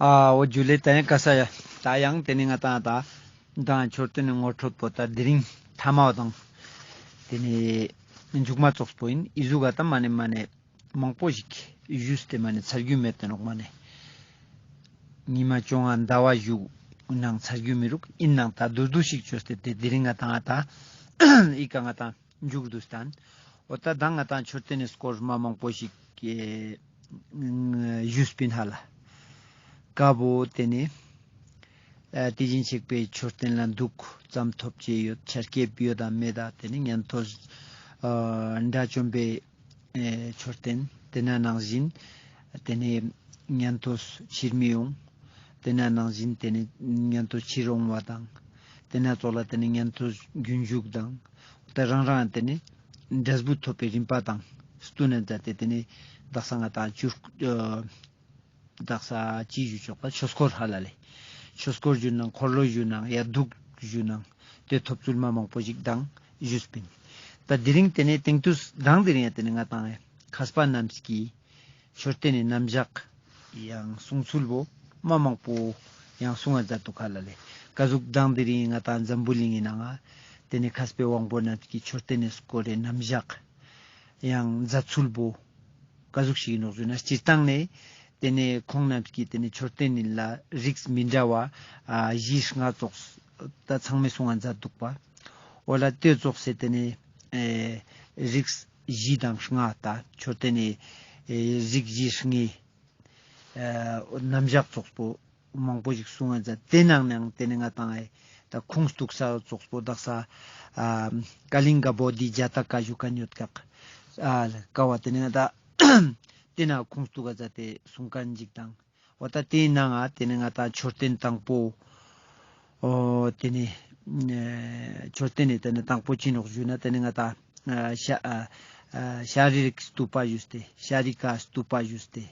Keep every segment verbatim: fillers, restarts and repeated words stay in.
ཨ་འོ་ཇུ་ལེ། ད་ཡང་ཀ་ས་ཡ། ད་ཡང་དེ་ནི་ང་ཏང་ད་ད་མཆོད་རྟེན་ནི་ངོ་སྤྲོད་པོ་ད་དེ་རིང་ཐ་མ་བ་དང་དེ་ནི་མཇུག་མ་ཙོགས་པོ་ཡིན། ཨི་ཟུག་ག་ད་མ་ནེ་མ་ནེ་མང་པོ་ཞིག་ཞུས་ཏེ་མ་ནེ་ཚར་རྒྱུ་མེད་དེ་ནོག་མ་ནེ། ཉི་མ་བཅོ་ལྔ་ཟླ་བ་བཞུགས་ནང་ཚར་རྒྱུ་མི་རུག། ཡིན་ནའང་ད་དུར་དུར་ཞིག་བཅོས་ཏེ་དེ་དེ་རིང་ང་ཏང་ད་ཨི་ཀ་ང་ཏང་མཇུག་བསྡུ་སྟན། འོ་ད་ད་ང་ཏང་མཆོད་རྟེན་ནི་སྐོར་མ་མང་པོ་ཞིག་གི་ཞུས་པིན་ཧ་ལ། ཀ་བོ་དེ་ནི་ཨ་དེ་བཞིན་གཤེགས་པའི་མཆོད་རྟེན་ལ་འདུག་ཙམ་ཐོབ་ཅེས་ཡོད། ཆར་སྐྱེབས་ཡོད་དམ་མེད་དམ། དེ་ནི་ཉན་ཐོས་ཨ་དགྲ་བཅོམ་པའི་ཨེ་མཆོད་རྟེན། དེ་ན་ནང་བཞིན་དེ་ནི་ཉན་ཐོས་ཕྱིར་མི་འོང་། དེ་ན་ནང་བཞིན་དེ་ནི་ཉན་ཐོས་ཕྱིར་འོང་བ་དང་། དེ་ན་ཙོགས་ལ་དེ་ནི་ཉན་ཐོས་རྒྱུན་ཞུགས་དང་། ད་རང་རང་དེ་ནི་འབྲས་བུ་ཐོབ་པའི་རིམ་པ་དང་བསྟུན་ནས་མཛད་དེ་དེ་ནི་དག་ས་ང་ཏང་བཅུ་ཨ་དག་ས་ཅི་ཞུ་ཆོག་པ། ཆོས་འཁོར་ཧ་ལ་ལེ། ཆོས་འཁོར་ཞུ་ནང་འཁོར་ལོ་ཞུ་ནང་ཡ་འདུག་ཞུ་ནང་དེ་ཐོབ་ཚུལ་མ་མང་པོ་ཞིག་དང་ཞུས་པིན། ད་དེ་རིང་དེ་ནི་དེང་དུས་དང་དེ་རིང་ཡ་དེ་ནི་ང་ཏང་ཨེ་མཁས་པ་རྣམས་ཀྱིས་མཆོད་རྟེན་ནི་རྣམ་གཞག་ཡང་གསུང་ཚུལ་བོ་མ་མང་པོ་ཡང་གསུང་ང་མཛད་འདུག་ཧ་ལ་ལེ། ཀ་ཟུག་དང་དེ་རིང་ང་ཏང་འཛམ་བུ་གླིང་ངི་ནང་ང་དེ་ནི་མཁས་པའི་དབང་པོ་རྣམས་ཀྱིས་མཆོད་རྟེན་ནི་སྐོར་རེ་རྣམ་གཞག་ཡང་མཛད་ཚུལ་བོ་ཀ་ཟུག་ཞིག་ཡིན་ནོག་ཞུ་ན། སྤྱིར་བཏང་ནས་དེ་ནི་ཁོང་རྣམས་ཀྱིས་དེ་ནི་མཆོད་རྟེན་ནི་ལ་རིགས་མི་འདྲ་བ་ཨ་བཞི་ལྔ་ཙོགས་ད་ཚང་མས་གསུང་ང་མཛད་འདུག་པ། འོ་ལ་དེ་ཙོགས་སེ་དེ་ནི་ཨེ་རིགས་བཞི་དང་ལྔ་ད་མཆོད་རྟེན་ནི་ཨེ་རིགས་བཞི་ལྔའི་ཨེ་རྣམ་གཞག་ཙོགས་པོ་མང་པོ་ཞིག་གསུང་ང་མཛད། དེ་ནང་ནའང་དེ་ནི་ང་ཏང་ཨེ་ད་ཁུངས་གཏུགས་ས་ཙོགས་པོ་དག་ས་ཨ་ཀ་ལིང་ག་བོ་དྷི་ཛཱ་ཏ་ཀ་ཞུ་མཁན་ཡོད་ཀྱག། ཨ་ཀ་བོ་དེ་ནི་ང་ཏང་དེ་ན་ཁུངས་གཏུགས་ས་མཛད་དེ་གསུང་མཁན་ཞིག་དང་། འོ་ད་དེའི་ནང་ང་དེ་ནི་ང་ཏང་མཆོད་རྟེན་དང་པོ། འོ་དེ་ནི་ཨེ་མཆོད་རྟེན་ནི་དེ་ནི་དང་པོ་ཅི་ནོག་ཞུ་ན་དེ་ནི་ང་ཏང་ཨ་ཤ་ཨ་ཨ་ཤཱ་རི་རིག་སྟུ་པ་ཞུས་ཏེ། ཤཱ་རི་ཀ་སྟུ་པ་ཞུས་ཏེ།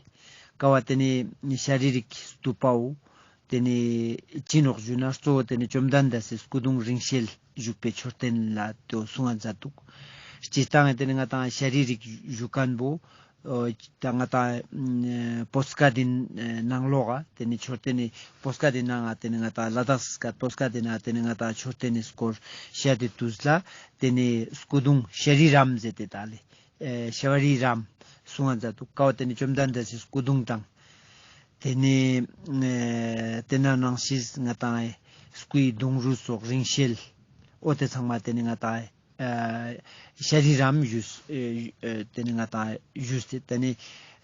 ཀ་བོ་དེ་ནི་ཤཱ་རི་རིག་སྟུ་པའོ། དེ་ནི་ཅི་ནོག་ཞུ་ན་གཙོ་བོ་དེ་ནི་བཅོམ་ལྡན་འདས་སི་སྐུ་གདུང་རིང་བསྲེལ་བཞུགས་པའི་མཆོད་རྟེན་ལ་དེ་བོ་གསུང་ང་མཛད་འདུག། སྤྱིར་བཏང་ངི་དེ་ནི་ང་ཏང་ཤཱ་རི་རིག་ཞུ་མཁན་བོ་ཨོ་ད་ང་ཏང་ཨ་བོད་སྐད་དི་ནང་ལོགས་ཀ་དེ་ནི་མཆོད་རྟེན་ནི་བོད་སྐད་དི་ནང་ང་དེ་ནི་ང་ཏང་ལ་དྭགས་སྐད་བོད་སྐད་དི་ནང་ང་དེ་ནི་ང་ཏང་མཆོད་རྟེན་ནི་སྐོར་བཤད་དེ་དུས་ལ་དེ་ནི་སྐུ་གདུང་ཤཱ་རི་རམ་ཟེར་ཏེ་ད་ལེ་ཨེ་ཤཱ་རི་རམ་གསུང་ང་མཛད་འདུག། ཀ་བོ་དེ་ནི་བཅོམ་ལྡན་འདས་སི་སྐུ་གདུང་དང་དེ་ནི་ཨེ་དེ་ན་ནང་བཞིན་ང་ཏང་ཨེ་སྐུའི་གདུང་རུས་སོགས་རིང་བསྲེལ་འོ་དེ་ཚང་མ་དེ་ནི་ང་ཏང་ཨེ་ཨ་ཤཱ་རི་རམ་ཞུས། ཨེ་ཨེ་དེ་ནི་ང་ཏང་ཞུས་ཏེ་དེ་ནི་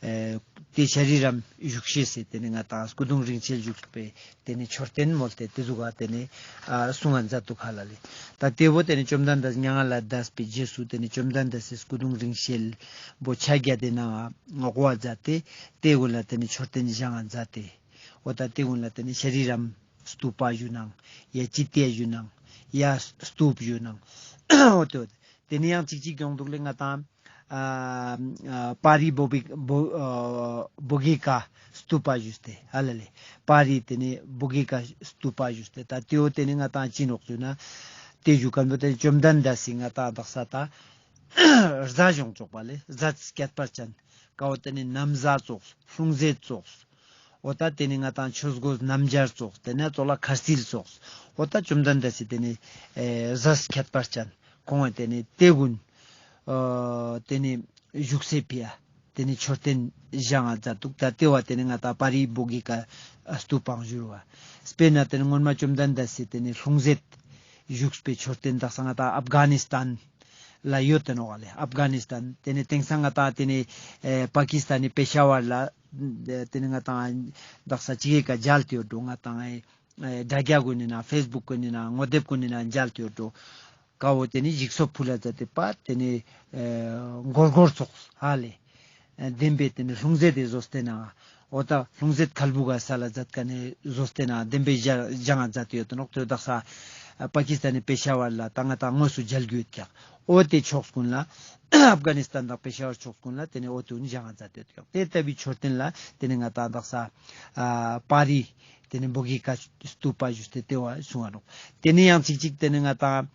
ཨེ་དེ་ཤཱ་རི་རམ་བཞུགས་ཤེས་སི་དེ་ནི་ང་ཏང་སྐུ་གདུང་རིང་བསྲེལ་བཞུགས་པའི་དེ་ནི་མཆོད་རྟེན་མོལ་ཏེ་དེ་ཟུག་ག་དེ་ནི་ཨ་གསུང་ང་མཛད་འདུག་ཧ་ལ་ལེ། ད་དེ་བོ་དེ་ནི་བཅོམ་ལྡན་འདས་མྱ་ངན་ལས་འདས་པའི་རྗེས་སུ་དེ་ནི་བཅོམ་ལྡན་འདས་སི་སྐུ་གདུང་རིང་བསྲེལ་བོ་ཕྱག་རྒྱ་དེ་ནང་ང་དབུ་མཛད་དེ་དེ་གུན་ལ་དེ་ནི་མཆོད་རྟེན་བཞེངས་ང་མཛད་དེ། འོ་ད་དེ་གུན་ལ་དེ་ནི་ཤཱ་རི་རམ་སྟུ་པ་ཞུ་ནང་ཡ་ཙི་ཏི་ཡ་ཞུ་ནང་ཡ་སྟུ་པ་ཞུ་ནང་འོ་དེ་དེ་ནི་ཡང་ཅིག་ཅིག་ཡོང་འདུག་ལེ། ང་ཏང་ཨ་ཨ་པཱ་རི་བོ་གི་བོ་ཨ་བོ་གི་ཀ་སྟུ་པ་ཞུས་ཏེ་ཧ་ལ་ལེ། པཱ་རི་དེ་ནི་བོ་གི་ཀ་སྟུ་པ་ཞུས་ཏེ། ད་དེ་བོ་དེ་ནི་ང་ཏང་ཅི་ནོག་ཞུ་ན་དེ་ཞུ་མཁན་བོ་དེ་བཅོམ་ལྡན་འདས་སི་ང་ཏང་དག་ས་ད་རྫས་ཡོང་ཆོག་པ་ལེ། རྫས་ཁྱད་པར་ཅན་ཀ་བོ་དེ་ནི་ན་བཟའ་ཙོགས་ལྷུང་བཟེད་ཙོགས། འོ་ད་དེ་ནི་ང་ཏང་ཆོས་གོས་སྣམ་སྦྱར་ཙོགས་དེ་ནི་ཙོགས་ལ་ཁ་རྩིལ་ཙོགས། འོ་ད་བཅོམ་ལྡན་འདས་སི་དེ་ནི་ཨེ་རྫས་ཁྱད་པར་ཅན་ཁོང་ངི་དེ་ནི་དེ་གུན་ཨ་དེ་ནི་བཞུགས་སའི་ཕི་ཡ་དེ་ནི་མཆོད་རྟེན་བཞེངས་ང་མཛད་འདུག། ད་དེ་བོ་དེ་ནི་ང་ཏང་པཱ་རི་བོ་གི་ཀ་སྟུ་པའང་ཞུ་རུ་བ། དཔེར་ན་དེ་ནི་སྔོན་མ་བཅོམ་ལྡན་འདས་སི་དེ་ནི་ལྷུང་བཟེད་བཞུགས་པའི་མཆོད་རྟེན་དག་ས་ང་ཏང་ཨབ་གྷ་ནི་སི་ཐན་ལ་ཡོད་དེ་ནོག་ལེ། ཨབ་གྷ་ནི་སི་ཐན་དེ་ནི་དེང་སང་ང་ཏང་དེ་ནི་ཨེ་པ་ཀི་སི་ཐན་ནི་པེ་ཤ་ཝར་ལ་དེ་ནི་ང་ཏང་དག་ས་ཅིག་གི་ཀ་མཇལ་ཏེ་ཡོད་འགྲོ། ང་ཏང་ཨེ་ཨེ་དྲ་རྒྱ་གུན་ནི་ནང་ཕེས་བུག་གུན་ནི་ནང་ངོ་དེབ་གུན་ནི་ནང་མཇལ་ཏེ་ཡོད་འགྲོ། ཀ་བོ་དེ་ནི་ཞིག་གསོ་ཕུལ་ལ་མཛད་དེ་པ་དེ་ནི་ཨེ་སྒོར་སྒོར་ཙོགས་ཧ་ལེ། ཨེ་བདེན་པའི་དེ་ནི་ལྷུང་བཟེད་དེ་བཟོ་སྟེ་ན། འོ་ད་ལྷུང་བཟེད་ཁལ་བུ་ག་ས་ལ་མཛད་མཁན་ནི་བཟོ་སྟེ་ན་བདེན་པའི་བཞེངས་ང་མཛད་དེ་ཡོད་དེ་ནོག། དེ་དག་ས་ཨ་པ་ཀི་སི་ཐན་ནི་པེ་ཤ་ཝར་ལ་ད་ང་ཏང་དངོས་སུ་མཇལ་རྒྱུ་ཡོད་ཀྱག། འོ་དེ་ཕྱོགས་གུན་ལ་ཨབ་གྷ་ནི་སི་ཐན་དང་པེ་ཤ་ཝར་ཕྱོགས་གུན་ལ་དེ་ནི་འོ་དེ་གུན་བཞེངས་ང་མཛད་དེ་ཡོད་ཀྱག། དེ་ལྟ་བུའི་མཆོད་རྟེན་ལ་དེ་ནི་ང་ཏང་དག་ས་ཨ་པཱ་རི་དེ་ནི་བོ་གི་ཀ་སྟུ་པ་ཞུས་ཏེ་དེ་བོ་གསུང་ང་ནོག། དེ་ནི་ཡང་ཅིག་ཅིག་དེ་ནི་ང་ཏང་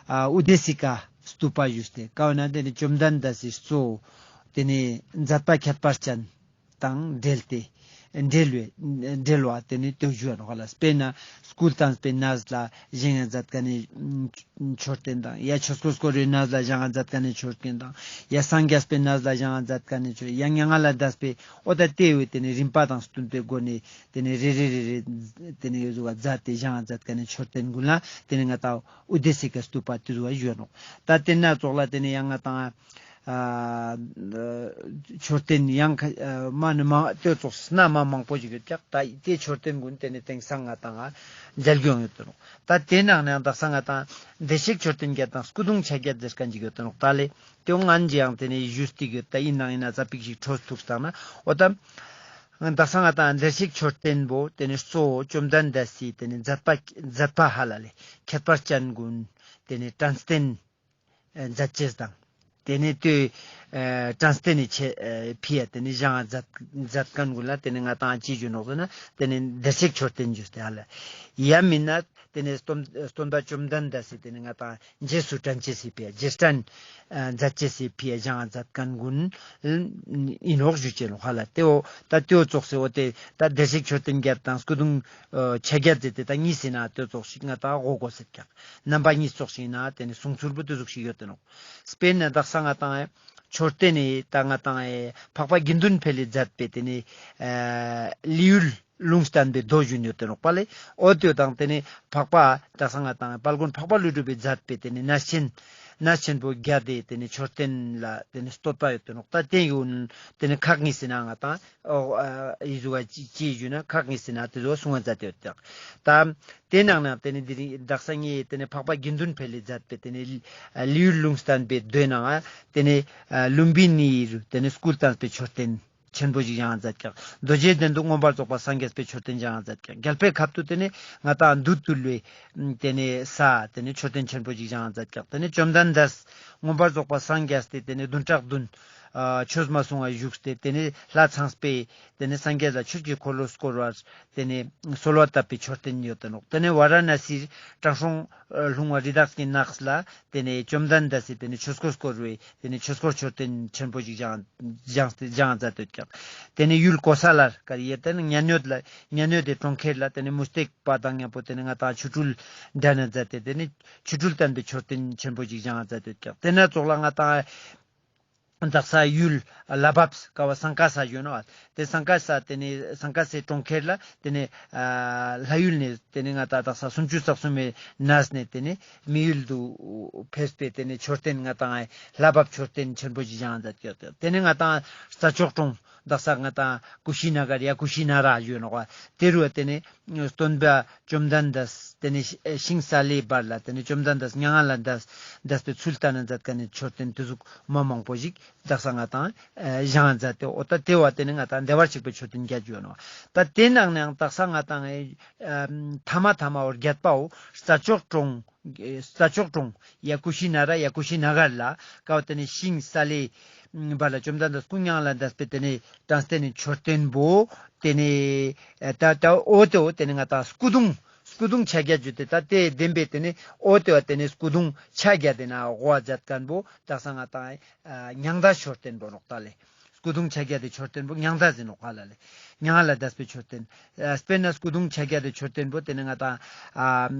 ཨ་ཨུ་དེ་སི་ཀ་སྟུ་པ་ཞུས་ཏེ་ཀ་བོ་ན་དེ་ནི་བཅོམ་ལྡན་འདས་སི་གཙོ་བོ་དེ་ནི་མཛད་པ་ཁྱད་པར་ཅན་དང་འབྲེལ་ཏེ་ འབྲེལ་བའི་འབྲེལ་བ་དེ་ནི་ལྟོས་ཞུ་བ་ནོག་ལ། དཔེར་ན་སྐུ་བལྟམས་པའི་གནས་ལ་བཞེངས་ཡ་མཛད་མཁན་ནི་མཆོད་རྟེན་དང་། ཡ་ཆོས་འཁོར་བསྐོར་བའི་གནས་ལ་བཞེངས་ཡ་མཛད་མཁན་ནི་མཆོད་རྟེན་དང་། ཡ་སངས་རྒྱས་པའི་གནས་ལ་བཞེངས་ཡ་མཛད་མཁན་ནི་མཆོད། ཡ་མྱ་ངན་ལས་འདས་པའི་འོ་ད་དེ་བོ་དེ་ནི་རིམ་པ་དང་བསྟུན་པའི་སྒོ་ནས་དེ་ནི་རེ་རེ་རེ་རེ་དེ་ནི་ཡོད་ཟུག་ག་མཛད་དེ་བཞེངས་ཡ་མཛད་མཁན་ནི་མཆོད་རྟེན་ཀུན་ལ་དེ་ནི་ང་ཏང་ཨུ་དེ་སི་ཀ་སྟུ་པ་དེ་ཟུག་ག་ཞུ་བ་ནོག། ད་དེ་ན་ཙོགས་ལ་དེ་ནི་ཡང་ང་ཏང་ཨ་མཆོད་རྟེན་ཡང་ཁ་ཨ་མ་ནི་མ་ལྟོས་ཙོགས་སྣ་མ་མང་པོ་ཞིག་ཡོད་ཀྱག། ད་དེ་མཆོད་རྟེན་ཀུན་དེ་ནི་དེང་སང་ང་ཏང་ང་མཇལ་རྒྱུ་ཡོད་དེ་ནོག། ད་དེ་ནང་ནས་ཡང་དག་ས་ང་ཏང་བདེ་གཤེགས་མཆོད་རྟེན་བརྒྱད་དང་སྐུ་གདུང་ཆ་བརྒྱད་ཟེར་མཁན་ཅིག་ཡོད་དེ་ནོག། ད་ལེ་དེ་ང་ཅི་ཡང་དེ་ནི་ཞུས་ཏེ་ཡོད། ད་ཡིན་ནང་ཡིན་ན་ཙ་པིག་ཞིག་འཕྲོས་ཐུག་སྟངས་ན་འོ་ད་དག་ས་ང་ཏང་བདེ་གཤེགས་མཆོད་རྟེན་པོ་དེ་ནི་གཙོ་བོ་བཅོམ་ལྡན་འདས་སི་དེ་ནི་མཛད་པ་མཛད་པ་ཧ་ལ་ལེ་ཁྱད་པར་ཅན་ཀུན་དེ་ནི་དྲན་རྟེན་མཛད་ཅེས་དང་། དེ་ནས་དེ་ཨ་དྲན་རྟེན་ནི་ཆེ་ཨ་ཕི་ཡ་དེ་ནི་བཞེངས་མཛད་མཛད་མཁན་ཀུན་ལ་དེ་ནི་ང་ཏང་ཅི་ཞུ་ནོག་ཟེར་ན་དེ་ནི་བདེ་གཤེགས་མཆོད་རྟེན་ཞུས་ཏེ་ཧ་ལ། ཡ་མིན་ན་དེ་ནི་སྟོན་སྟོན་པ་བཅོམ་ལྡན་འདས་སི་དེ་ནི་ང་ཏང་རྗེས་སུ་དྲན་ཅེས་སི་ཕི་ཡ་རྗེས་དྲན་ཨ་མཛད་ཅེས་སི་ཕི་ཡ་བཞེངས་མཛད་མཁན་ཀུན་ཡིན་ནོག་ཞུ་ཅེས་ནོག་ཧ་ལ། དེ་འོ་ད་དེ་འོ་ཙོགས་སེ་འོ་དེ་ད་བདེ་གཤེགས་མཆོད་རྟེན་བརྒྱད་དང་སྐུ་གདུང་ཨ་ཆ་བརྒྱད་ཟེར་ཏེ་ད་གཉིས་ཟེར་ན་དེ་ཙོགས་ཤིག་ང་ཏང་གོ་དགོས་ཟེར་ཀྱག། རྣམ་པ་གཉིས་ཙོགས་ཤིག་ན་དེ་ནི་གསུང་ཚུལ་པོ་དེ་ཟུག་ཞིག་ཡོད་དེ་ནོག། དཔེར་ན་དག་ས་ང་ཏང་ཨེ་མཆོད་རྟེན་ནི་ད་ང་ཏང་ཨེ་འཕགས་པ་དགེ་འདུན་འཕེལ་ལི་མཛད་པའི་དེ་ནི་ཨེ་ལི་ཡུལ་ལུང་བསྟན་པའི་མདོ་ཞུ་ཡོད་དེ་ནོག་པ་ལེ། འོ་དེ་དང་དེ་ནི་འཕགས་པ་དག་ས་ང་ཏང་དཔལ་མགོན་འཕགས་པ་ཀླུ་སྒྲུབ་པའི་མཛད་པའི་དེ་ནི་གནས་ཆེན་གནས་ཆེན་པོ་བརྒྱད་དེ་དེ་ནི་མཆོད་རྟེན་ལ་དེ་ནི་བསྟོད་པ་ཡོད་དེ་ནོག། ད་དེ་ཡུན་དེ་ནི་ཁག་གཉིས་ཟེར་ན་ང་ཏང་ཨོ་ཨ་ཡི་ཟུ་བ་ཅི་ཅི་ཞུ་ན་ཁག་གཉིས་ཟེར་ན་དེ་ཟུ་བ་གསུང་བ་མཛད་དེ་ཡོད་དེ། ད་དེ་ནང་ན་དེ་ནི་དེ་རིང་དག་ས་ངས་དེ་ནི་འཕགས་པ་དགེ་འདུན་འཕེལ་ལི་མཛད་པའི་དེ་ནི་ལི་ཡུལ་ལུང་བསྟན་པའི་མདོའི་ནང་ང་དེ་ནི་ཨ་ལུམ་བི་ནིའི་རུ་དེ་ནི་སྐུ་བལྟམས་པའི་མཆོད་རྟེན་ཆེན་པོ་ཞིག་བཞེངས་མཛད་ཀྱག། རྡོ་རྗེ་གདན་དུ་མངོན་པར་རྫོགས་པ་སངས་རྒྱས་པའི་མཆོད་རྟེན་བཞེངས་མཛད་ཀྱག། རྒྱལ་པོའི་ཁབ་ཏུ་དེ་ནི་ང་ཏང་བདུད་བཏུལ་བའི་དེ་ནི་ས་དེ་ནི་མཆོད་རྟེན་ཆེན་པོ་ཞིག་བཞེངས་མཛད་ཀྱག། དེ་ནི་བཅོམ་ལྡན་འདས་མངོན་པར་རྫོགས་པ་སངས་རྒྱས་ཏེ་དེ་ནི་བདུན་ཕྲག་བདུན་ཨ་ཆོས་མ་གསུང་བ་བཞུགས་ཏེ་དེ་ནི་ལྷ་ཚངས་པས་དེ་ནི་སངས་རྒྱས་ལ་ཆོས་ཀྱི་འཁོར་ལོ་བསྐོར་བར་དེ་ནི་གསོལ་བ་བཏབ་པའི་མཆོད་རྟེན་ཡོད་དེ་ནོག། དེ་ནི་ཝཱ་ར་ཎ་སིར་དྲང་སྲོང་ལྷུང་བ་རི་དྭགས་ཀྱི་ནགས་ལ་དེ་ནི་བཅོམ་ལྡན་འདས་སི་དེ་ནི་ཆོས་འཁོར་བསྐོར་བའི་དེ་ནི་ཆོས་འཁོར་མཆོད་རྟེན་ཆེན་པོ་ཞིག་བཞེངས་བཞེངས་ཏེ་བཞེངས་མཛད་དེ་ཡོད་ཀྱག། དེ་ནི་ཡུལ་ཀོ་ས་ལར་ཀ་རི་ཡེ་དེ་ནི་མཉན་ཡོད་ལ་མཉན་ཡོད་དེ་གྲོང་ཁྱེར་ལ་དེ་ནི་མུ་སྟེགས་པ་དང་མཉམ་པོ་དེ་ནི་ང་ཏང་ཆོ་འཕྲུལ་འགྲན་ན་མཛད་དེ་དེ་ནི་ཆོ་འཕྲུལ་བསྟན་པའི་མཆོད་རྟེན་ཆེན་པོ་ཞིག་བཞེངས་མཛད་དེ་ཡོད་ཀྱག། དེ་ན་ཙོགས་ལ་ང་ཏང་དག་ས་ཡུལ་ལྷ་བབས་ཀ་བ་སང་ཀ་ས་ཡོད་ནོག། དེ་སང་ཀ་ས་དེ་ནི་སང་ཀ་སའི་གྲོང་ཁྱེར་ལ་དེ་ནི་ཨ་ལྷ་ཡུལ་ནས་དེ་ནི་ང་ཏང་དག་ས་སུམ་ཅུ་རྩ་གསུམ་མའི་གནས་ནས་དེ་ནི་མི་ཡུལ་དུ་ཕེབས་པའི་དེ་ནི་མཆོད་རྟེན་ང་ཏང་ལྷ་བབས་མཆོད་རྟེན་ཆེན་པོ་ཞིག་བཞེངས་མཛད་ཀྱག། དེ་ནི་ང་ཏང་རྩྭ་མཆོག་གྲོང་དག་ས་ང་ཏང་ཀུ་ཤི་ན་གར་ཡ་ཀུ་ཤི་ན་ར་ཡོད་ནོག། དེ་རུ་དེ་ནི་སྟོན་པ་བཅོམ་ལྡན་འདས་དེ་ནི་ཤིང་སཱ་ལའི་བར་ལ་དེ་ནི་བཅོམ་ལྡན་འདས་མྱ་ངན་ལས་འདས་འདས་པའི་ཚུལ་བསྟན་ན་མཛད་མཁན་ནི་མཆོད་རྟེན་དེ་ཟུག་མ་མང་པོ་ཞིག་དག་ས་ང་ཏང་ཨ་བཞེངས་མཛད་དེ་འོ་ད་དེ་བ་དེ་ནི་ང་ཏང་བདེ་བར་གཤེགས་པའི་མཆོད་རྟེན་བརྒྱད་ཡོད་ནོག། ད་དེ་ནང་ནའང་དག་ས་ང་ཏང་ཨ་ཐ་མ་ཐ་མ་བར་བརྒྱད་པའོ་རྩྭ་མཆོག་གྲོང་རྩྭ་མཆོག་གྲོང་ཡ་ཀུ་ཤི་ན་ར་ཡ་ཀུ་ཤི་ན་གར་ལ་ཀ་བ་དེ་ནི་ཤིང་སཱ་ལའི་བར་ལ་བཅོམ་ལྡན་འདས་སྐུ་མྱ་ངན་ལས་འདས་པའི་དེ་ནི་དྲན་རྟེན་ནི་མཆོད་རྟེན་པོ་དེ་ནི་ཨ་ད་ད་འོ་དེ་འོ་དེ་ནི་ང་ཏང་སྐུ་གདུང་སྐུ་གདུང་ཆ་བརྒྱད་བརྗོད་དེ་ད་དེ་བདེན་པའི་དེ་ནི་འོ་དེ་བ་དེ་ནི་སྐུ་གདུང་ཆ་བརྒྱད་དེ་ན་དབུ་མཛད་མཁན་པོ་དག་ས་ང་ཏང་ཨ་མྱང་འདས་མཆོད་རྟེན་པོ་ནོག་ད་ལེ། སྐུ་གདུང་ཆ་བརྒྱད་དེ་མཆོད་རྟེན་པོ་མྱང་འདས་ཟེར་ནོག་ཧ་ལ་ལེ། མྱ་ངན་ལས་འདས་པའི་མཆོད་རྟེན། ཨ་དཔེར་ན་སྐུ་གདུང་ཆ་བརྒྱད་དེ་མཆོད་རྟེན་པོ་དེ་ནི་ང་ཏང་ཨ་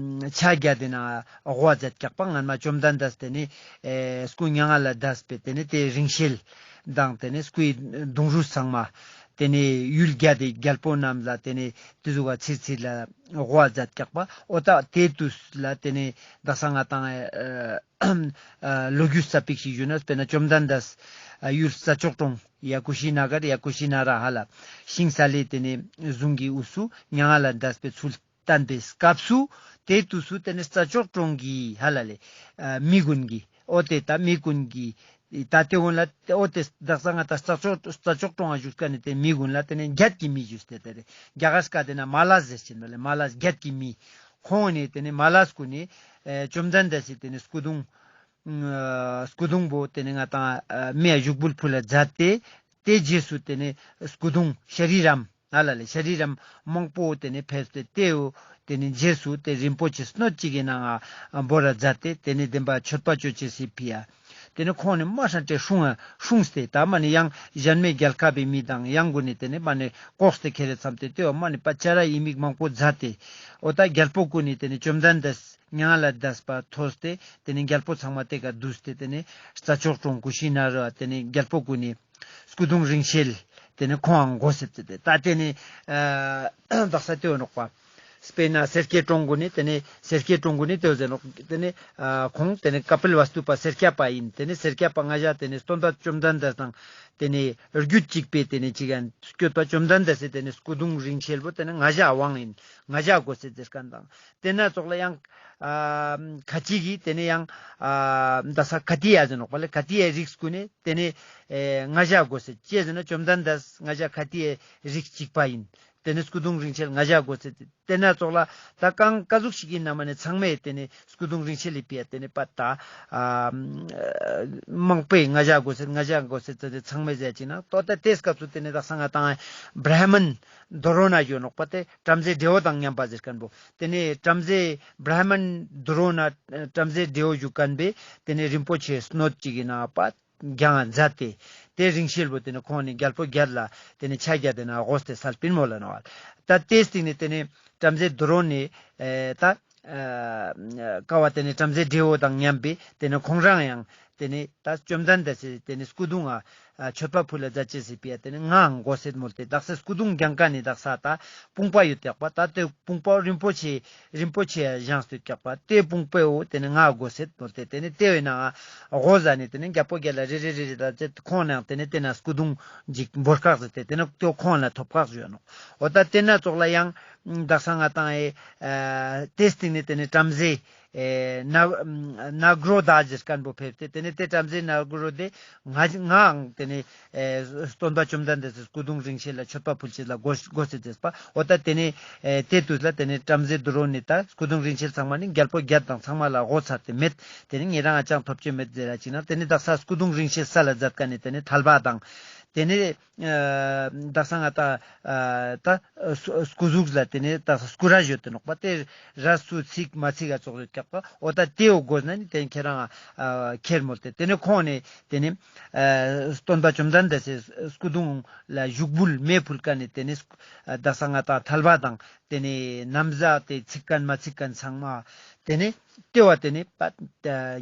ཆ་བརྒྱད་དེ་ན་དབུ་མཛད་ཀྱག་པ་སྔན་མ་བཅོམ་ལྡན་འདས་དེ་ནི་ཨེ་སྐུ་མྱ་ངན་ལས་འདས་པའི་དེ་ནི་དེ་རིང་བསྲེལ་དང་དེ་ནི་སྐུའི་གདུང་རུས་ཚང་མ་དེ་ནི་ཡུལ་བརྒྱད་དེ་རྒྱལ་པོ་རྣམས་ལ་དེ་ནི་དེ་ཟུག་ག་ཚིར་ཚིར་ལ་དབུ་མཛད་ཀྱག་པ་འོ་ད་དེ་དུས་ལ་དེ་ནི་དག་ས་ང་ཏང་ཨེ་ཨ་ལོ་རྒྱུས་ཙ་པིག་ཞིག་ཞུ་ན་དཔེར་ན་བཅོམ་ལྡན་འདས་ཨ་ཡུལ་རྩྭ་མཆོག་གྲོང་ཡ་ཀུ་ཤི་ན་གར་ཡ་ཀུ་ཤི་ན་ར་ཧ་ལ་ཤིང་སཱ་ལའི་དེ་ནི་གཟུངས་ཀྱི་དབུས་སུ་མྱ་ངན་ལས་འདས་པའི་ཚུལ་བསྟན་པའི་སྐབས་སུ་དེ་དུས་སུ་དེ་ནི་རྩྭ་མཆོག་གྲོང་གི་ཧ་ལ་ལེ་ཨ་མི་ཀུན་གྱི་འོ་དེ་ད་མི་ཀུན་གྱི་ད་དེ་འོན་ལ་འོ་དེ་དག་ས་ང་ཏང་རྩྭ་མཆོག་རྩྭ་མཆོག་གྲོང་ང་བཞུགས་མཁན་ནི་དེ་མི་ཀུན་ལ་དེ་ནི་བརྒྱད་ཀྱི་མི་ཞུས་ཏེ་དེ་རེད། རྒྱ་གར་སྐད་དེ་ན་མ་ལས་ཟེར་ཆེན་པ་ལེ་མ་ལས་བརྒྱད་ཀྱི་མི། ཁོང་ནི་དེ་ནི་མ་ལས་ཀུན་ནི་ཨེ་བཅོམ་ལྡན་འདས་སི་དེ་ནི་སྐུ་གདུང་ཨ་སྐུ་གདུང་པོ་དེ་ནི་ང་ཏང་ཨ་མི་ཡ་བཞུགས་འབུལ་ཕུལ་ལ་མཛད་དེ་དེ་རྗེས་སུ་དེ་ནི་སྐུ་གདུང་ཤ་རི་རམ་ཨ་ལ་ལེ་ཤ་རི་རམ་མང་པོ་དེ་ནི་ཕེབས་ཏེ་དེའོ་དེ་ནི་རྗེས་སུ་དེ་རིན་པོ་ཆེ་སྣོད་གཅིག་གི་ནང་ང་འབོར་ར་མཛད་དེ་དེ་ནི་བདེན་པ་མཆོད་པ་ཅོ་ཅེས་སི་ཕི་ཡ། ཏེ་ནེ་ཁོང་ནི་མ་ཧྲན་ཏེ་སྲུང་ང་སྲུངས་ཏེ་ད་མ་ནེ་ཡང་ཞན་མའི་རྒྱལ་ཁབ་པའི་མི་དང་ཡང་གུན་ནི་ཏེ་ནེ་མ་ནེ་ལྐོག་སྟེ་ཁྱེར་རེ་ཚམས་ཏེ་ཏེ་བོ་མ་ནེ་པ་ཅ་ར་ཡི་མིག་མང་པོ་མཛད་དེ་འོ་ད་རྒྱལ་པོ་གུན་ནི་ཏེ་ནེ་བཅོམ་ལྡན་འདས་མྱ་ངན་ལས་འདས་པ་ཐོས་ཏེ་ཏེ་ནེ་རྒྱལ་པོ་ཚང་མ་ཏེ་ཀ་འདུས་ཏེ་ཏེ་ནེ་རྩྭ་མཆོག་གྲོང་ཀུ་ཤི་ན་ར་ཏེ་ནེ་རྒྱལ་པོ་གུན་ནི་སྐུ་གདུང་རིང་བསྲེལ་ཏེ་ནེ་ཁོང་ངང་གོ་སེ་ཏེ་ད་ཏེ་ནེ་ཨ་དག་ས་ཏེ་བོ་ནོག་པ། སྤེར་ན་སེར་སྐྱའི་གྲོང་གུན་ནི་ཏེ་ནེ་སེར་སྐྱའི་གྲོང་གུན་ནི་ཏེ་བོ་ཟེར་ནོག་ཏེ་ནེ་ཨ་ཁོང་ཏེ་ནེ་ཀ་པིལ་ཝ་སྟུ་པ་སེར་སྐྱ་པ་ཨིན། ཏེ་ནེ་སེར་སྐྱ་པ་ང་ཞ་ཏེ་ནེ་སྟོན་པ་བཅོམ་ལྡན་འདས་དང་ཏེ་ནེ་རྒྱུད་གཅིག་པའི་ཏེ་ནེ་གཅིག་ཡང་སྐྱོད་པ་བཅོམ་ལྡན་འདས་སི་ཏེ་ནེ་སྐུ་གདུང་རིང་བསྲེལ་བོ་ཏེ་ནེ་ང་ཞ་དབང་ཨིན། ང་ཞ་གོ་སེ་ཟེར་ཁན་དང་ཏེ་ན་ཙོགས་ལ་ཡང་ཨ་ཁ་ཅིག་གི་ཏེ་ནེ་ཡང་ཨ་དག་ས་ཁ་ཏི་ཡ་ཟེར་ནོག་པ་ལེ། ཁ་ཏི་ཡའི་རིགས་གུན་ནི་ཏེ་ནེ་ཨེ་ང་ཞ་གོ་སེ་ཅི་ཟེར་ན་བཅོམ་ལྡན་འདས་ང་ཞ་ཁ་ཏི་ཡའི་རིགས་གཅིག་པ་ཨིན། ཏེ་ནེ་སྐུ་གདུང་རིང་བསྲེལ་ང་ཞ་གོ་སེ་ཏེ་ན་ཙོགས་ལ་ད་གང་ཀ་ཟུག་ཞིག་ཨིན་ན་མ་ནེ་ཚང་མས་ཏེ་ནེ་སྐུ་གདུང་རིང་བསྲེལ་ལི་ཕི་ཡ་ཏེ་ནེ་པ་ད་ཨ་མང་པོས་ང་ཞ་གོ་སེ་ང་ཞ་གོ་སེ་ཏེ་ཚང་མས་ཟེར་ཅིག་ན་ཏོ་ད་ཏེ་སྐབས་སུ་ཏེ་ནེ་དག་ས་ང་དང་བྲཱ་མན་དོ་རོ་ན་ཡོད་ནོག་པ་ཏེ་བྲམ་ཟེ་བྲེ་བོ་དང་མཉམ་པ་ཟེར་ཁན་བོ། ཏེ་ནེ་བྲམ་ཟེ་བྲཱ་མན་དོ་རོ་ན་བྲམ་ཟེ་བྲེ་བོ་ཞུ་ཁན་བོས་ཏེ་ནེ་རིན་པོ་ཆེ་སྣོད་ཅིག་གི་ནང་པ་གྱང་མཛད་དེ་ཏེ་རིང་བསྲེལ་བོ་ཏེ་ནེ་ཁོང་ནི་རྒྱལ་པོ་བརྒྱད་ལ་ཏེ་ནེ་ཆ་བརྒྱད་ཏེ་ན་དགོས་ཏེ་སལ་པིན་མོལ་ལ་ནོག་པ། ད་ཏེའི་སྟིང་ནེ་ཏེ་ནེ་བྲམ་ཟེ་དོ་རོ་ནི་ཨེ་ད་ཨ་ཀ་བོ་ཏེ་ནེ་བྲམ་ཟེ་བྲེ་བོ་དང་མཉམ་པོས་ཏེ་ནེ་ཁོང་རང་ཡང་ཏེ་ནེ་ད་བཅོམ་ལྡན་འདས་སི་ཏེ་ནེ་སྐུ་གདུང་ང་མཆོད་པ་ཕུལ་ལ་མཛད་ཅེས་སི་ཕི་ཡ་ཏེ་ནེ་ངའང་གོ་སེད་མོལ་ཏེ་དག་ས་སྐུ་གདུང་གྱང་ཀ་ནེ་དག་ས་ད་དཔུང་པ་ཡོད་ཀྱག་པ། ད་ཏེ་དཔུང་པ་རིན་པོ་ཆེ་རིན་པོ་ཆེ་བཞེངས་ཏེ་ཡོད་ཀྱག་པ། ཏེ་དཔུང་པའོ་ཏེ་ནེ་ངའ་གོ་སེད་མོལ་ཏེ་ཏེ་ནེ་ཏེ་བོའི་ནང་ང་གོ་ཟ་ནེ་ཏེ་ནེ་རྒྱལ་པོ་བརྒྱད་ལ་རེ་རེ་རེ་རེ་ད་ཁོང་ནང་ཏེ་ནེ་ཏེ་ན་སྐུ་གདུང་ཅིག་འབོར་ཀག་ཟེར་ཏེ་ཏེ་ནེ་ཏེ་ཁོང་ལ་ཐོབ་ཀག་ཞུ་ཡ་ནོག། འོ་ད་ཏེ་ན་ཙོགས་ལ་ཡང་དག་ས་ང་དང་ཨེ་ཏེའི་སྟིང་ནེ་ཏེ་ནེ་བྲམ་ཟེ་ཨེ་ན་ན་གྲོ་དྷ་ཟེར་ཁན་བོ་ཕེབས་ཏེ་ཏེ་ནེ་ཏེ་བྲམ་ཟེ་ན་གྲོ་དྷས་ང་ངའང་ཏེ་ནེ་ཨེ་སྟོན་པ་བཅོམ་ལྡན་འདས་སི་སྐུ་གདུང་རིང་བསྲེལ་ལ་མཆོད་པ་ཕུལ་ཅེས་ལ་གོ་གོ་སེད་ཟེར་པ། འོ་ད་ཏེ་ནེ་ཨེ་ཏེ་དུས་ལ་ཏེ་ནེ་བྲམ་ཟེ་དོ་རོ་ནི་ད་སྐུ་གདུང་རིང་བསྲེལ་ཚང་མ་ནི་རྒྱལ་པོ་བརྒྱད་དང་ཚང་མ་ལ་གོ་ཚར་ཏེ་མེད། ཏེ་ནེ་ཉེ་རང་ང་ཅང་ཐོབ་ཅེས་མེད་ཟེར་ར་ཅིག་ན་ཏེ་ནེ་དག་ས་སྐུ་གདུང་རིང་བསྲེལ་སལ་ལ་མཛད་ཁན་ནི་ཏེ་ནེ་ཐལ་བ་དང་ཏེ་ནེ་ཨ་དག་ས་ང་ད་ཨ་ད་སྐུ་གཟུགས་ལ་ཏེ་ནེ་དག་ས་སྐུ་ར་ཡོད་དེ་ནོག་པ། ཏེ་རས་སུ་ཚིག་མ་ཚིག་ག་ཙོགས་ཡོད་ཀྱག་པ། འོ་ད་ཏེ་བོ་གོ་ཟ་ནེ་ཏེ་ཁྱེད་རང་ཨ་ཁྱེར་མོལ་ཏེ་ཏེ་ནེ་ཁོང་ནི་ཏེ་ནེ་ཨ་སྟོན་པ་བཅོམ་ལྡན་འདས་སི་སྐུ་གདུང་ལ་ཞུགས་འབུལ་མེ་ཕུལ་ཁན་ནི་ཏེ་ནེ་ཨ་དག་ས་ང་ད་ཐལ་བ་དང་ཏེ་ནེ་ན་བཟའ་ཏེ་ཚིག་ཁན་མ་ཚིག་ཁན་ཚང་མ་ཏེ་ནེ་ཏེ་བོ་ཏེ་ནེ་པ་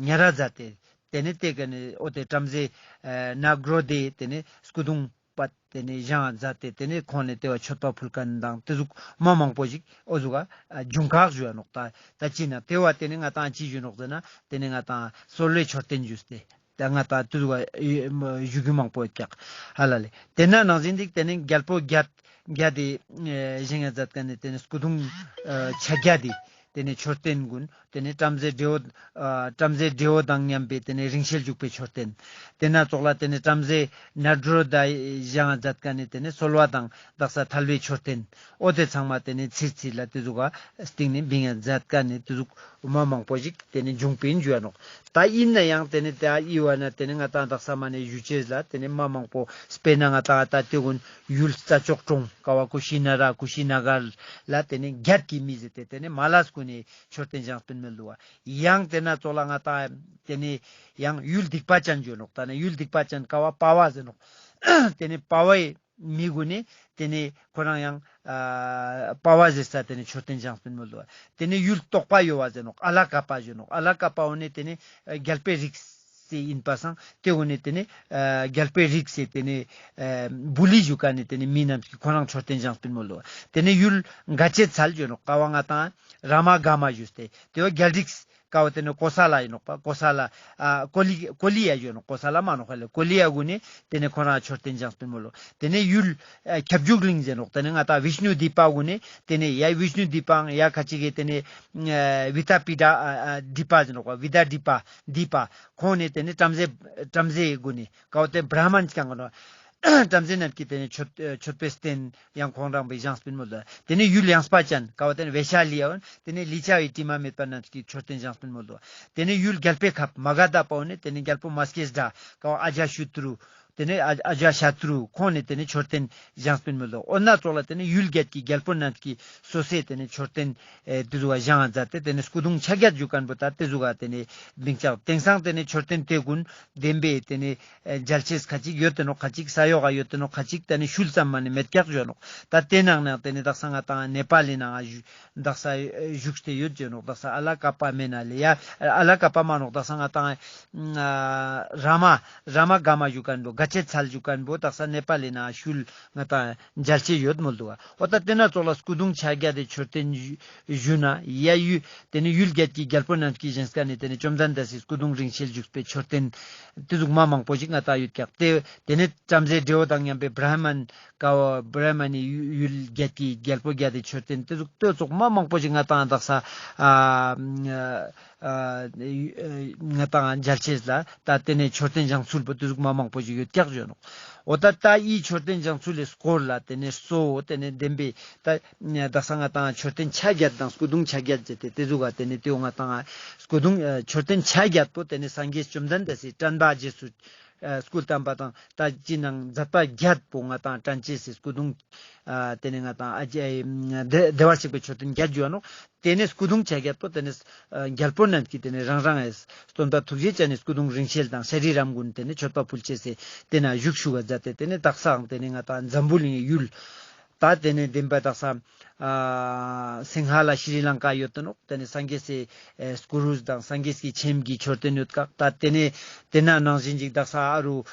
ཉར་ར་མཛད་དེ། ཏེ་ནེ་ཏེ་ཀ་ནེ་འོ་ཏེ་བྲམ་ཟེ་ཨ་ན་གྲོ་དྷས་ཏེ་ནེ་སྐུ་གདུང་པ་ཏེ་ནེ་བཞེངས་མཛད་དེ་ཏེ་ནེ་ཁོང་ནེ་ཏེ་བོ་མཆོད་པ་ཕུལ་ཁན་དང་ཏེ་ཟུག་མ་མང་པོ་ཞིག་འོ་ཟུག་ག་བྱུང་ཀག་ཞུ་ཡ་ནོག། ད་ད་ཅི་ན་ཏེ་བོ་ཏེ་ནེ་ང་དང་ཅི་ཞུ་ནོག་ཟེར་ན་ཏེ་ནེ་ང་དང་གསོལ་བའི་མཆོད་རྟེན་ཞུས་ཏེ་ད་ང་དང་ཏེ་ཟུག་ག་ཞུ་རྒྱུ་མང་པོ་ཡོད་ཀྱག་ཧ་ལ་ལེ། ཏེ་ན་ནང་བཞིན་ཅིག་ཏེ་ནེ་རྒྱལ་པོ་བརྒྱད་བརྒྱད་དེ་ཨེ་བཞེངས་ཡ་མཛད་ཁན་ནི་ཏེ་ནེ་སྐུ་གདུང་ཨེ་ཆ་བརྒྱད་དེ་ཏེ་ནེ་མཆོད་རྟེན་གུན་ཏེ་ནེ་བྲམ་ཟེ་བྲེ་བོ་ཨ་བྲམ་ཟེ་བྲེ་བོ་དང་མཉམ་པའི་ཏེ་ནེ་རིང་བསྲེལ་བཞུགས་པའི་མཆོད་རྟེན། ཏེ་ན་ཙོགས་ལ་ཏེ་ནེ་བྲམ་ཟེ་ན་གྲོ་དྷས་བཞེངས་ཡ་མཛད་ཁན་ནི་ཏེ་ནེ་གསོལ་བ་དང་དག་ས་ཐལ་བའི་མཆོད་རྟེན། འོ་ཏེ་ཚང་མ་ཏེ་ནེ་ཚིར་ཚིར་ལ་ཏེ་ཟུག་ག་སྟིང་ནེ་བིང་ཡ་མཛད་ཁན་ནི་ཏེ་ཟུག་མ་མང་པོ་ཞིག་ཏེ་ནེ་བྱུང་པིན་ཞུ་ཡ་ནོག། ད་ཨིན་ན་ཡང་ཏེ་ནེ་ད་ཨི་བ་ན་ཏེ་ནེ་ང་དང་དག་ས་མ་ནེ་ཞུ་ཅེས་ལ་ཏེ་ནེ་མ་མང་པོ་སྤེར་ན་ང་དང་ད་ཏེ་གུན་ཡུལ་རྩྭ་མཆོག་གྲོང་ཀ་བོ་ཀུ་ཤི་ན་ར་ཀུ་ཤི་ན་གར་ལ་ཏེ་ནེ་བརྒྱད་ཀྱི་མི་ཟེར་ཏེ་ཏེ་ནེ་མ་ལས་གུན་ནི་མཆོད་རྟེན་བཞེངས་པིན་མི་འདུག་པ། ཡང་ཏེ་ན་ཙོགས་ལ་ང་དང་ཏེ་ནེ་ཡང་ཡུལ་སྡིག་པ་ཅན་ཞུ་ནོག། ད་ནི་ཡུལ་སྡིག་པ་ཅན་ཀ་བོ་པ་བ་ཟེར་ནོག། ཏེ་ནེ་པ་བའི་མི་གུན་ནི་ཏེ་ནེ་ཁོ་རང་ཡང་ཨ་པ་བ་ཟེར་ས་ཏེ་ནེ་མཆོད་རྟེན་བཞེངས་པིན་མི་འདུག། ཏེ་ནེ་ཡུལ་རྟོག་པ་ཡོ་བ་ཟེར་ནོག། ཨ་ལ་ཀ་པ་ཞུ་ནོག། ཨ་ལ་ཀ་པ་བོ་ནི་ཏེ་ནེ་ཨ་རྒྱལ་པོའི་རིགས་སི་ཨིན་པ་སང་ཏེ་བོ་ནི་ཏེ་ནེ་ཨ་རྒྱལ་པོའི་རིགས་སི་ཏེ་ནེ་ཨ་བུ་ལི་ཞུ་ཁན་ནི་ཏེ་ནེ་མི་རྣམས་ཀྱི་ཁོ་རང་མཆོད་རྟེན་བཞེངས་པིན་མི་འདུག། ཏེ་ནེ་ཡུལ་ག་ཅེ་ཚལ་ཞུ་ནོག། ཀ་བོ་ང་དང་ར་མ་ག་མ་ཞུས་ཏེ་ཏེ་བོ་རྒྱལ་རིགས་ཀ་བོ་ཏེ་ནེ་ཀོ་ས་ལ་ཨིན་ནོག་པ། ཀོ་ས་ལ་ཨ་ཀོ་ལི་ཀོ་ལི་ཡ་ཞུ་ནོག། ཀོ་ས་ལ་མ་ནོག་ཧ་ལེ། ཀོ་ལི་ཡ་གུན་ནི་ཏེ་ནེ་ཁོ་རང་མཆོད་རྟེན་བཞེངས་པིན་མི་འདུག། ཏེ་ནེ་ཡུལ་ཨ་ཁྱབ་འཇུག་གླིང་ཟེར་ནོག། ཏེ་ནེ་ང་དང་བིཤ་ནུ་དི་པ་གུན་ནི་ཏེ་ནེ་ཡ་བིཤ་ནུ་དི་པའང་ཡ་ཁ་ཅིག་གི་ཏེ་ནེ་ཨ་བི་ད་པི་ད་ཨ་ཨ་དི་པ་ཟེར་ནོག་པ། བི་ད་དི་པ་དི་པ་ཁོང་ནི་ཏེ་ནེ་བྲམ་ཟེ་བྲམ་ཟེ་གུན་ནི་ཀ་བོ་ཏེ་བྲ་མན་ཅིག་ཀྱང་གོ་ནོག། བྲམ་ཟེ་རྣམས་ཀྱི་ཏེ་ནེ་མཆོད་མཆོད་པའི་རྟེན་ཡང་ཁོང་རང་བཞེངས་པིན་མི་འདུག། ཏེ་ནེ་ཡུལ་ཡངས་པ་ཅན་ཀ་བོ་ཏེ་ནེ་བེ་ཤ་ལི་ཡའོ། ཏེ་ནེ་ལི་ཆ་བའི་དྲི་མ་མེད་པ་རྣམས་ཀྱི་མཆོད་རྟེན་བཞེངས་པིན་མི་འདུག། ཏེ་ནེ་ཡུལ་རྒྱལ་པོའི་ཁབ་མ་ག་དྷ་པའོ་ནི་ཏེ་ནེ་རྒྱལ་པོ་མ་སྐྱེས་དགྲ་ཀ་བོ་ཨ་ཇ་ཤུ་ཏྲུ་ ཏེ་ནེ་ཨ་ཨ་ཇ་ཤ་ཏྲུ་ཁོང་ནེ་ཏེ་ནེ་མཆོད་རྟེན་བཞེངས་པིན་མོལ་དུག། འོ་ན་ཙོགས་ལ་ཏེ་ནེ་ཡུལ་བརྒྱད་ཀྱི་རྒྱལ་པོ་རྣམས་ཀྱིས་སོ་སོའི་ཏེ་ནེ་མཆོད་རྟེན་ཨེ་ཏེ་ཟུག་ག་བཞེངས་མཛད་དེ་ཏེ་ནེ་སྐུ་གདུང་ཆ་བརྒྱད་ཞུ་ཁན་བོ་ད་ཏེ་ཟུག་ག་ཏེ་ནེ་བིང་ཅག། དེང་སང་ཏེ་ནེ་མཆོད་རྟེན་ཏེ་གུན་བདེན་པའི་ཏེ་ནེ་ཨེ་མཇལ་ཆེས་ཁ་ཅིག་ཡོད་དེ་ནོག། ཁ་ཅིག་ས་ཡོག་ག་ཡོད་དེ་ནོག། ཁ་ཅིག་ཏེ་ནེ་ཤུལ་ཙམ་མ་ནེ་མེད་ཀྱག་ཞུ་ནོག། ད་ཏེ་ནང་ནེ་ཏེ་ནེ་དག་ས་ང་ཏང་ནེ་པ་ལི་ནང་ང་ཞུ་དག་ས་བཞུགས་ཏེ་ཡོད་ཅེ་ནོག། དག་ས་ཨ་ལ་ཀ་པ་མེ་ན་ལེ་ཡ་ཨ་ལ་ཀ་པ་མ་ནོག། དག་ས་ང་ཏང་ཨ་ར་མ་ར་མ་ག་མ་ཞུ་ཁན་བོ་ག་ཅེ་ཚལ་ཞུ་ཁན་བོ་དག་ས་ནེ་པ་ལི་ནང་ང་ཤུལ་ང་ཏང་མཇལ་ཆེས་ཡོད་མོལ་དུག། འོ་ད་ཏེ་ན་ཙོགས་ལ་སྐུ་གདུང་ཆ་བརྒྱད་དེ་མཆོད་རྟེན་ཞུ་ན་ཡ་ཡུལ་ཏེ་ནེ་ཡུལ་བརྒྱད་ཀྱི་རྒྱལ་པོ་རྣམས་ཀྱིས་བཞེངས་ཁན་ནི་ཏེ་ནེ་བཅོམ་ལྡན་འདས་སི་སྐུ་གདུང་རིང་བསྲེལ་བཞུགས་པའི་མཆོད་རྟེན་ཏེ་ཟུག་མ་མང་པོ་ཞིག་ང་ཏང་ཡོད་ཀྱག། ཏེ་ཏེ་ནེ་བྲམ་ཟེ་འབྲི་བོ་དང་མཉམ་པའི་བྲ་མན་ཀ་བོ་བྲ་མ་ནི་ཡུལ་བརྒྱད་ཀྱི་རྒྱལ་པོ་བརྒྱད་དེ་མཆོད་རྟེན་ཏེ་ཟུག་ཏེ་ཙོགས་མ་མང་པོ་ཞིག་ང་ཏང་དག་ས་ཨ་ཨ་ང་ཏང་མཇལ་ཆེས་ལ་ད་ཏེ་ནེ་མཆོད་རྟེན་བཞེངས་ཚུལ་པོ་ཏེ་ཟུག་མ་མང་པོ་ཞིག་ཡོད་ཀྱག་ཞུ་ནོག། འོ་ད་ད་འི་མཆོད་རྟེན་བཞེངས་ཚུལ་ལི་སྐོར་ལ་ཏེ་ནེ་གཙོ་བོ་ཏེ་ནེ་བདེན་པའི་ད་དག་ས་ང་ཏང་མཆོད་རྟེན་ཆ་བརྒྱད་དང་སྐུ་གདུང་ཆ་བརྒྱད་ཟེར་ཏེ་ཏེ་ཟུག་ག་ཏེ་ནེ་ཏེ་བོ་ང་ཏང་སྐུ་གདུང་ཨ་མཆོད་རྟེན་ཆ་བརྒྱད་པོ་ཏེ་ནེ་སངས་རྒྱས་བཅོམ་ལྡན་འདས་སི་དྲན་པ་རྗེས་སུ་ཨ་སྐུལ་བཏང་པ་དང་ད་ཅི་ནང་མཛད་པ་བརྒྱད་པོ་ང་ཏང་དྲན་ཅེས་སི་སྐུ་གདུང་ཨ་ཏེ་ནེ་ང་ཏང་ཨ་ཇེ་བདེ་བར་གཤེགས་པའི་མཆོད་རྟེན་བརྒྱད་ཞུ་བ་ནོག། ཏེ་ནེ་སྐུ་གདུང་ཆ་བརྒྱད་པོ་ཏེ་ནེ་ཨ་རྒྱལ་པོ་རྣམས་ཀྱིས་ཏེ་ནེ་རང་རང་ཨེ་སྟོན་པ་ཐུགས་རྗེ་ཅན་ནི་སྐུ་གདུང་རིང་བསྲེལ་དང་ཤྲཱི་རམ་གུན་ཏེ་ནེ་མཆོད་པ་ཕུལ་ཅེས་སི་ཏེ་ན་བཞུགས་ཞུ་བ་མཛད་དེ་ཏེ་ནེ་དག་སའང་ཏེ་ནེ་ང་ཏང་འཛམ་བུ་གླིང་གི་ཡུལ་ད་ཏེ་ནེ་བདེན་པ་དག་ས་ཨ་སིང་ཧ་ལ་ཤྲི་ལང་ཀ་ཡོད་དེ་ནོག། ཏེ་ནེ་སངས་རྒྱས་སི་ཨེ་སྐུ་རུས་དང་སངས་རྒྱས་ཀྱི་ཆེམས་ཀྱི་མཆོད་རྟེན་ཡོད་ཀྱག། ད་ཏེ་ནེ་ཏེ་ན་ནང་བཞིན་ཅིག་དག་ས་ཨ་རུ་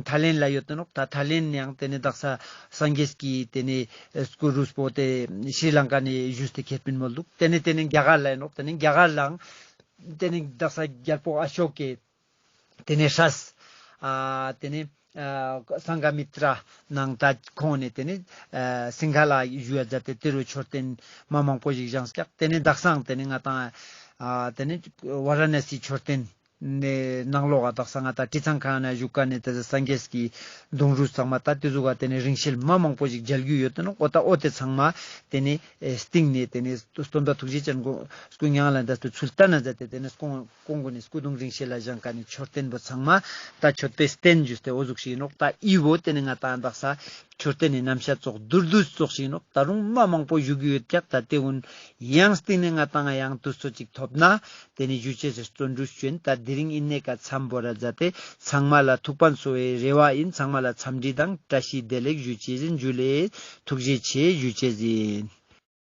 ཐའི་ལེན་ལ་ཡོད་དེ་ནོག། ད་ཐའི་ལེན་ཡང་ཏེ་ནེ་དག་ས་སངས་རྒྱས་ཀྱི་ཏེ་ནེ་སྐུ་རུས་པོ་ཏེ་ཤྲི་ལང་ཀ་ནེ་ཞུས་ཏེ་ཁྱེར་པིན་མོལ་དུག། ཏེ་ནེ་ཏེ་ནེ་རྒྱ་གར་ལ་ཡིན་ནོག། ཏེ་ནེ་རྒྱ་གར་ལའང་ཏེ་ནེ་དག་ས་རྒྱལ་པོ་ཨ་ཤོ་ཀའི་ཏེ་ནེ་སྲས་ཨ་ཏེ་ནེ་ཨ་སངྒ་མི་ཏྲ་ནང་ད་ཁོང་ནེ་ཏེ་ནེ་ཨ་སིང་ཧ་ལ་ཞུ་བ་མཛད་དེ་ཏེ་རུ་མཆོད་རྟེན་མ་མང་པོ་ཞིག་བཞེངས་ཀྱག། ཏེ་ནེ་དག་སའང་ཏེ་ནེ་ང་ཏང་ཨ་ཏེ་ནེ་ཝ་ར་ཎ་སི་མཆོད་རྟེན་ནེ་ནང་ལོགས་ཀ་དག་ས་ང་ཏང་དྲི་ཚང་ཁང་ན་བཞུགས་ཀ་ནེ་ཏེ་སངས་རྒྱས་ཀྱི་གདུང་རུས་ཚང་མ་ད་ཏེ་ཟུག་ག་ཏེ་ནེ་རིང་བསྲེལ་མ་མང་པོ་ཞིག་མཇལ་རྒྱུ་ཡོད་དེ་ནོག། འོ་ད་འོ་ཏེ་ཚང་མ་ཏེ་ནེ་ཨེ་སྟིང་ནེ་ཏེ་ནེ་སྟོན་པ་ཐུགས་རྗེ་ཅན་གོ་སྐུ་མྱ་ངན་ལས་འདས་པའི་ཚུལ་བསྟན་ན་མཛད་དེ་ཏེ་ནེ་སྐུ་གོང་གུན་ནི་སྐུ་གདུང་རིང་བསྲེལ་ལ་བཞེངས་ཀ་ནེ་མཆོད་རྟེན་པོ་ཚང་མ་ད་མཆོད་པའི་རྟེན་ཞུས་ཏེ་འོ་ཟུག་ཞིག་ཡིན་ནོག། ད་འི་བོ་ཏེ་ནེ་ང་ཏང་དག་ས་མཆོད་རྟེན་ནི་རྣམ་བཤད་ཙོགས་བསྡུས་བསྡུས་ཙོགས་ཤིག་ཡིན་ནོག། ད་རུང་མ་མང་པོ་ཞུ་རྒྱུ་ཡོད་ཀྱག། ད་ཏེ་གུན་ཡང་སྟིང་ནེ་ང་ཏང་ཡང་དུས་ཚོད་ཅིག་ཐོབ་ན་ཏེ་ནེ་ཞུ་ཅེས་སི་བརྩོན་འགྲུས་ཅོ་ཨིན། ད་དེ་རིང་ཨི་ནེ་ཀ་མཚམས་བོར་ར་མཛད་དེ་ཚང་མ་ལ་ཐུགས་ཕན་གསོ་བའི་རེ་བ་ཨིན། ཚང་མ་ལ་འཚམས་འདྲི་དང་བཀྲ་ཤིས་བདེ་ལེགས་ཞུ་ཅེས་ཨིན། ཇུ་ལེ། ཐུགས་རྗེ་ཆེ་ཞུ་ཅེས་ཨིན།